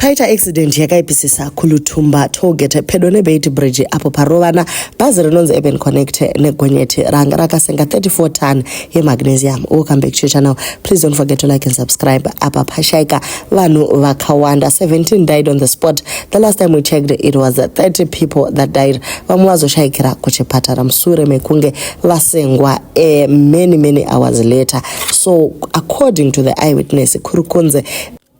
Paita accident yakaipisisa kuLutumba tollgate pedo neBeitbridge apo parovana bhazi rinonzi Urban Connect negonyeti ranga rakasenga 34 ton yemagnesium. Welcome back to your channel. Please don't forget to like and subscribe. Apa pashaika vanhu vakawanda, 17 died on the spot. The last time we checked, it was 30 people that died. Vamwe vazoshayikira kuchipatara musure mekunge vasengwa many many hours later. So according to the eyewitness, kuri kunze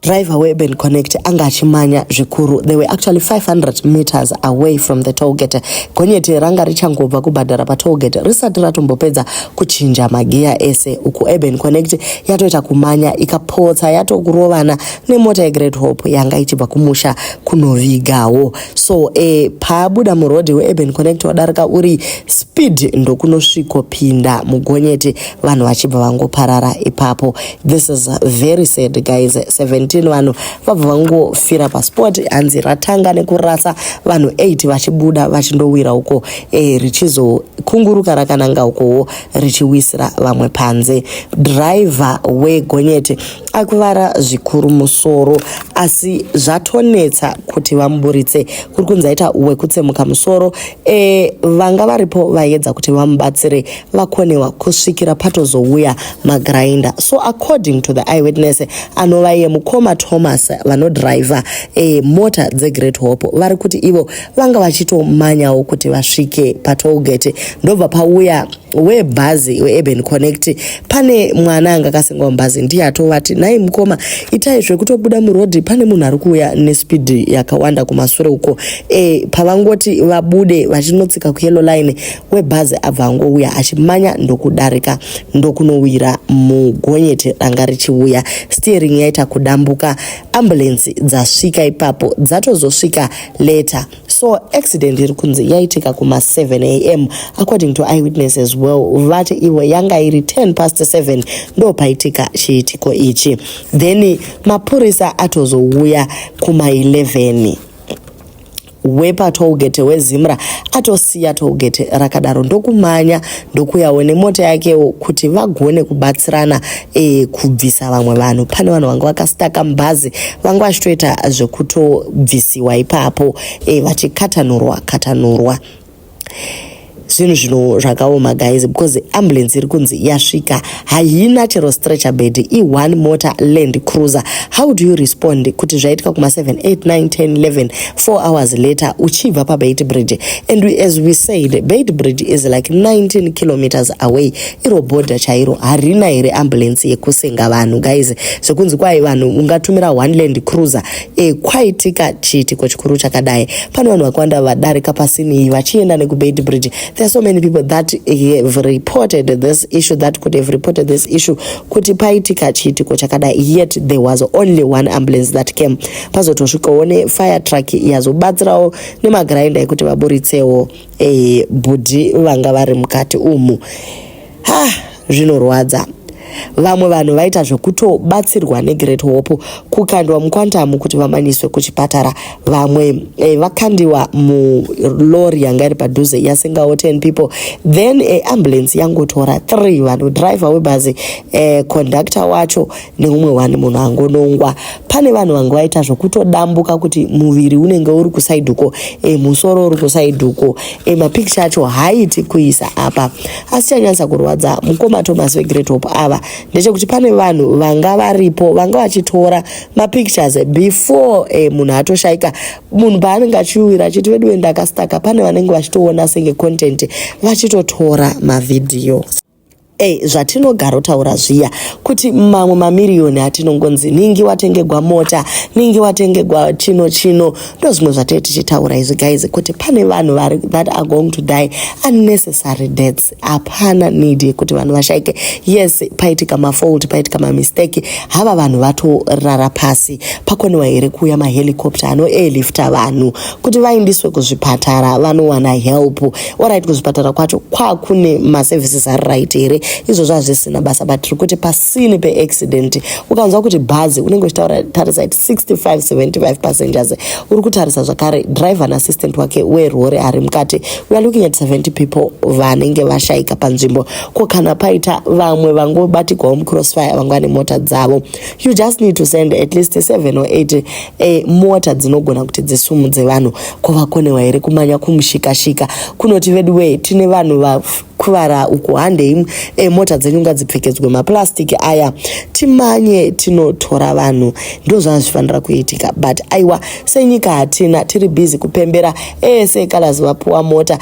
driver weUrban Connect anga achimanya zvikuru. They were actually 500 meters away from the tollgate. Gonyeti ranga richangobva kubhadhara patollgate, risati ratombopedza kuchinja magiya ese uku Urban Connect yatoita kumanya, ikapotsa yatokurovana nemota yeGreat Hope yanga ichibva kumusha kunovigawo. So paabuda murodhi weUrban Connect, wadarika uri speed, ndokunosvikopinda mugonyeti, vanhu vachibva vangoparara ipapo. This is very sad, guys. 17 vanhu vabva vangofira paspot. Hanzi ratanga nekurasa vanhu 8 vachibuda vachindowira uko, richizokunguruka rakananga ukowo, richiwisira vamwe panze. Dhiraivha wegonyeti akuvara zvikuru musoro, asi zvatonetsa kuti vamuburitse. Kuri kunzi aita wekutsemuka musoro. Vanga varipo vaedza kuti vamubatsire, vakonewa kusvikira patozouya magrinder. So according to the eyewitness, anova iye mukoma Thomas vanodhiraivha mota dzeGreat Hope, vari kuti ivo vanga vachitomanyawo kuti vasvike patollgate, ndobva pauya webhazi weUrban Connect. Pane mwana anga akasengwa mubhazi, ndiye atovati, "Nhai mukoma, itai zvekutobuda murodhi, pane munhu ari kuuya nespeed yakawanda kumasure uko." Pavangoti vabude vachinotsika kuyellow line, webhazi abva angouya achimanya, ndokudarika, ndokunowira mugonyeti ranga richiuya. Steering yaita kudambuka. Ambulance dzasvika ipapo dzatozosvika later. So accident iri kunzi yaitika kuma7 am. According to eyewitness as well, vati ivo yanga iri 10 past 7 ndo paitika chiitiko ichi. Then mapurisa atozouya kuma11. Wepatollgate weZimra atosiya tollgate rakadaro, ndokumanya, ndokuyawo nemota yakewo kuti vagone kubatsirana kubvisa vamwe vanhu. Pane vanhu vanga vakastaka mubhazi, vanga vachitoita zvekutobvisiwa ipapo, vachikatanurwa katanurwa. Zvinhu zvino zvakaoma, guys, because ambulance iri kunzi yasvika haina chero stretcher bed, i1 motor Land Cruiser. How do you respond kuti zvaitika kuma7, 8, 9, 10, 11, 4 hours later uchibva paBeitbridge? And as we said, Beitbridge is like 19 kilometers away, iro bhodha chairo. Harina here ambulance yekusenga vanhu, guys? Zvekunzi kwai vanhu ungatumira one Land Cruiser, kwaitika chiitiko chikuru chakadai, pane vanhu vakawanda vadarika pasini iyi vachienda nekuBeitbridge. There are so many people that have reported this issue, that could have reported this issue kuti paitika chiitiko chakadai, yet there was only one ambulance that came. Pazotosvikawo nefire truck yazobatsirawo nemagrinder ekuti vaburitsewo bhudhi vanga vari mukati umu. Ha, zvinorwadza. Vamwe vanhu vaita zvekutobatsirwa neGreat Hope, kukandwa muQuantum kuti vamanyiswe kuchipatara. Vamwe vakandiwa mulori yanga iri padhuze, yasengawo 10 people. Then ambulance yangotora 3 vanhu, driver webhazi, conductor wacho neumwe wani munhu angonongwa. Pane vanhu vanga vaita zvekutodambuka kuti muviri unenge uri kuside uko, musoro uri kuside uko. Mapikicha acho haiti kuisa apa, asi chanyanyisa kurwadza mukoma Thomas weGreat Hope ava ndechekuti pane vanhu vanga varipo vanga vachitora mapictures before munhu atoshayika. Munhu paanenge achiwira achiti, "Veduwe, ndakastaka," pane vanenge vachitoona senge content, vachitotora mavhidhiyo. Ei, zvatinogarotaura zviya kuti mamwe mamiriyoni atinongonzi ningi watengegwa mota, ningi watengegwa chino chino, ndo zvimwe zvatee tichitaura izvi, guys, kuti pane vanhu vari that are going to die unnecessary deaths. Hapana need yekuti vanhu vashayike. Yes, paitika mafault, paitika mamistake. Hava vanhu vatorara pasi, pakoniwa here kuuya mahelicopter anoairlifta vanhu kuti vaindiswe kuzvipatara vanowana help? Alright, kuzvipatara kwacho kwakune maservices ari right here? Izvozvo hazvisina basa, but tiri kuti pasini peaccident ukanzwa kuti bhazi, unenge uchitaura tarisa it 65 75 passengers. Uri kutarisa zvakare driver neassistant wake werori ari mukati. We are looking at 70 people vanenge vashayika panzvimbo. Ko kana paita vamwe vangobatigwawo mucrossfire, vanga vane mota dzavo? You just need to send at least 7 or 8 mota dzinogona kuti dzisumudze vanhu. Ko vakonewa here kumanya kumushikashika kunoti, "Vedu wee, tine vanhu vakuvara uku, handei, mota dzenyu ngadzipfekedzwe maplastiki aya, timanye tinotora vanhu"? Ndo zvazvifanira kuitika, but aiwa, senyika hatina. Tiri busy kupembera ese Calaz vapuwa mota,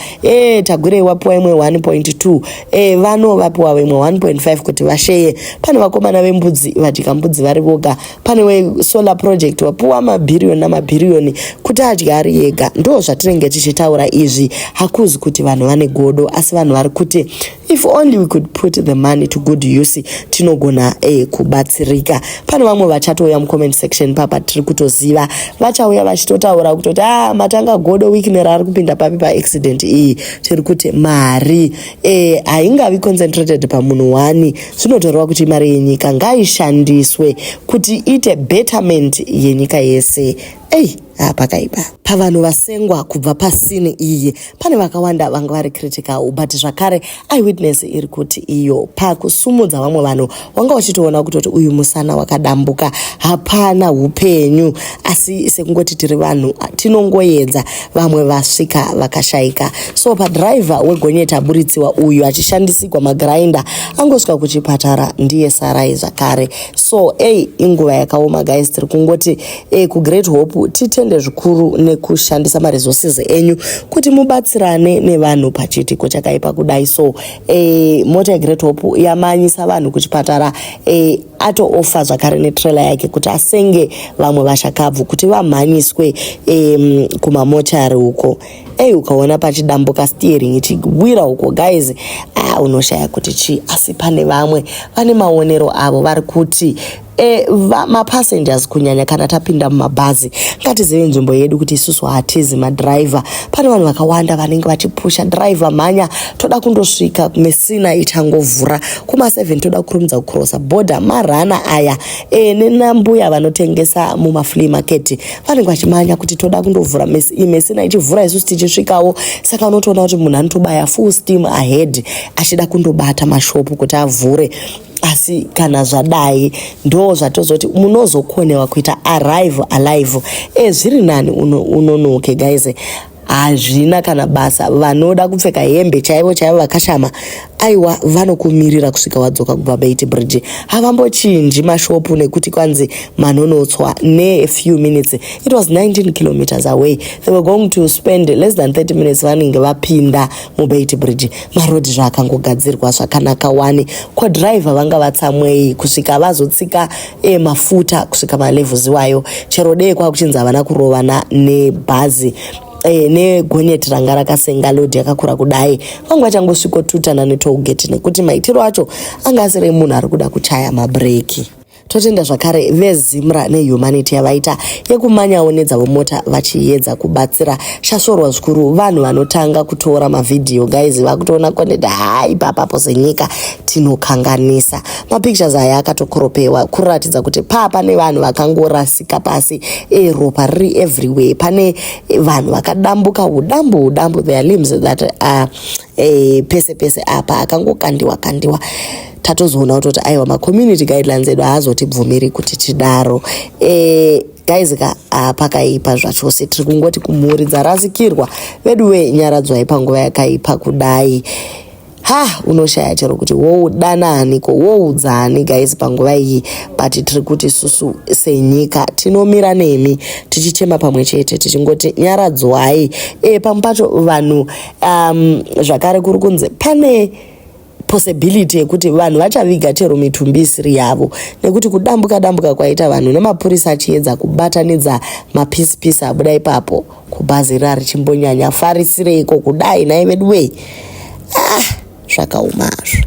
Tagwirei wapuwa imwe 1.2, vano vapuwa imwe 1.5 kuti vasheye. Pane vakomana vembudzi vadya mbudzi vari voga, pane wesolar project wapuwa mabhiriyoni namabhiriyoni kuti adye ari ega. Ndo zvatinenge tichitaura izvi. Hakuzi kuti vanhu vane godo, asi vanhu vari kuti if only we could put the money to good use, tinogona kubatsirika. Pane vamwe vachatouya mucomment section papa, tiri kutoziva vachauya vachitotaura kutoti, "A ah, matanga godo, Wicknell ari kupinda papi paaccident iyi?" Tiri kuti mari haingavi concentrated pamunhu one. Zvinotoreva kuti mari yenyika ngaishandiswe kuti iite betterment yenyika yese. Ei, pakaipa. Pavanhu vasengwa kubva pasini iyi, pane vakawanda vanga vari critical, but zvakare eyewitness iri kuti iyo pakusumudza vamwe vanhu wanga uchitoona kutoti uyu musana wakadambuka, hapana upenyu. Asi sekungoti tiri vanhu, tinongoedza. Vamwe vasvika vakashayika. So padhiraivha wegonyeti aburitsiwa uyu achishandisigwa magrinder, angosvika kuchipatara ndiye sarai zvakare. So ei, inguva yakaoma, guys. Tiri kungoti kuGreat Hope titende zvikuru nekushandisa maresources enyu kuti mubatsirane nevanhu pachiitiko chakaipa kudai. So mota yeGreat Hope yamanyisa vanhu kuchipatara, atoofa zvakare netrailer yake kuti asenge vamwe vashakabvu kuti vamhanyiswe kumamochari uko. Ei, ukaona pachidambuka steering ichiwira uko, guys, ah, unoshaya kuti chii. Asi pane vamwe vane maonero avo, vari kuti mapassengers, kunyanya kana tapinda mumabhazi, ngatizive nzvimbo yedu kuti isusu hatizi madhiraivha. Pane vanhu vakawanda vanenge vachipusha dhiraivha, "Mhanya, toda kundosvika Mesina ichangovhura kuma7, toda kurumidza kucrossa border." Marana aya nenambuya vanotengesa mumaflea market vanenge vachimanya kuti toda kundovhura Mesina ichivhura, isusu tichisvikawo. Saka unotoona kuti munhu anotobaya full steam ahead achida kundobata mashopu kuti avhure. Asi kana zvadai, ndo zvatozoti munozokonewa kuita arrive alive. Zviri nani unonoke, guys, hazvina kana basa. Vanoda kupfeka hembe chaivo chaivo vakashama, aiwa, vanokumirira kusvika wadzoka kubva Beitbridge. Havambochinji mashopu nekuti kwanzi manonotswa nefew minutes. It was 19 kilometers away. They were going to spend less than 30 minutes, vanenge vapinda muBeitbridge. Marodhi zvaakangogadzirwa zvakanaka wani. Kwadhiraivha vanga vatsamwei kusvika vazotsika mafuta kusvika malevels iwayo? Chero dei kwakuchinzi havana kurovana nebhazi, negonyeti ranga rakasenga load yakakura kudai, vanga vachangosvikotutana netollgate, nekuti maitiro acho anga asiri munhu ari kuda kuchaya mabhureki. Totenda zvakare veZimra nehumanity yavaita yekumanyawo nedzavo mota vachiedza kubatsira. Chasvorwa zvikuru vanhu vanotanga kutora mavhidhiyo, guys, vakutoona content. Hai, papapo senyika tinokanganisa. Mapictures aya akatokoropewa kuratidza kuti paa pane vanhu vakangorasika pasi, ropa riri everywhere, pane vanhu vakadambuka udambu udambu, their limbs that are pese pese apa akangokandiwa kandiwa. Tatozoona kutoti aiwa, macommunity guidelines edu haazotibvumiri kuti tidaro. Guys ka, pakaipa zvachose. Tiri kungoti kumhuri dzarasikirwa, veduwe, nyaradzwai panguva yakaipa kudai. Ha, unoshaya chero kuti woudananiko, woudzani, guys, panguva iyi. But tiri kuti susu senyika tinomira nemi, tichichema pamwe chete, tichingoti nyaradzwai. Pamwe pacho vanhu zvakare kuri kunzi pane possibility yekuti vanhu vachaviga chero mitumbi isiri yavo, nekuti kudambuka dambuka kwaita vanhu, nemapurisa achiedza kubatanidza mapisipisi abuda ipapo kubhazi rira richimbonyanya farisireiko kudai. Nai vedu wei, ah, zvakaoma hazvo.